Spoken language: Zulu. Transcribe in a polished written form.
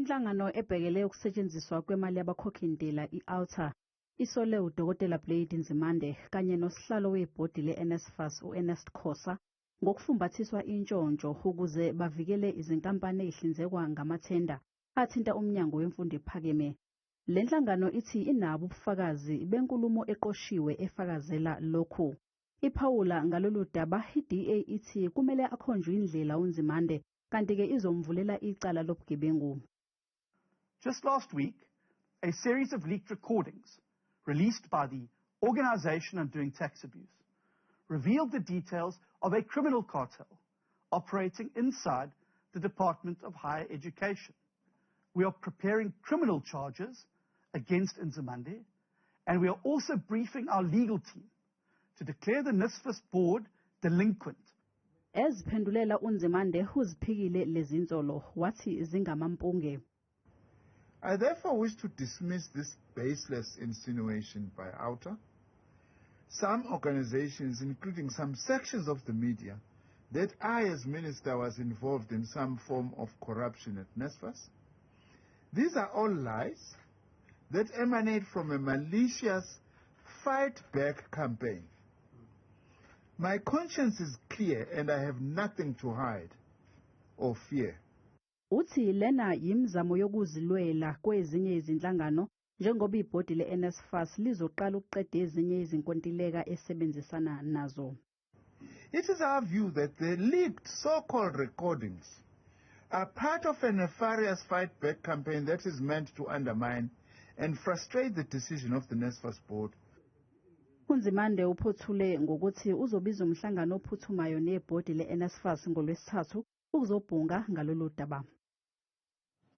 Inhlangano ebhekele ukusetshenziswa kwemali yabakhokhintela i-OUTA isole uDokotela Blade Nzimande kanye nosihlalo webhodi le-NSFAS u-Ernest Khosa ngokufumbathiswa intshontsho ukuze bavikele izinkampani ezihlinzekwa ngamathenda athinta umnyango wemfundo ephakeme. Le nhlangano ithi inabo ubufakazi benkulumo eqoshiwe efakazela lokhu. Iphawula ngalolu daba, i-DA ithi kumele akhonjwe indlela uNzimande, kanti-ke izomvulela icala lobugebengu. Just last week, a series of leaked recordings released by the Organization Undoing Tax Abuse revealed the details of a criminal cartel operating inside the Department of Higher Education. We are preparing criminal charges against Nzimande, and we are also briefing our legal team to declare the NSFAS board delinquent. Eziphendulela uNzimande uziphikile lezinsolo, wathi zingamampunge. I therefore wish to dismiss this baseless insinuation by OUTA, some organizations, including some sections of the media, that I as minister was involved in some form of corruption at NSFAS. These are all lies that emanate from a malicious fight-back campaign. My conscience is clear and I have nothing to hide or fear. Uthi lena yimizamo yokuzilwela kwezinye izinhlangano, njengoba ibhodi le-NSFAS lizoqala ukuqeda ezinye izinkontileka esebenzisana nazo. It is our view that the leaked so-called recordings are part of a nefarious fight-back campaign that is meant to undermine and frustrate the decision of the NSFAS board. UNzimande uphothule ngokuthi uzobiza umhlangano ophuthumayo nebhodi le-NSFAS ngoLwesithathu ukuzobhunga ngalolu daba.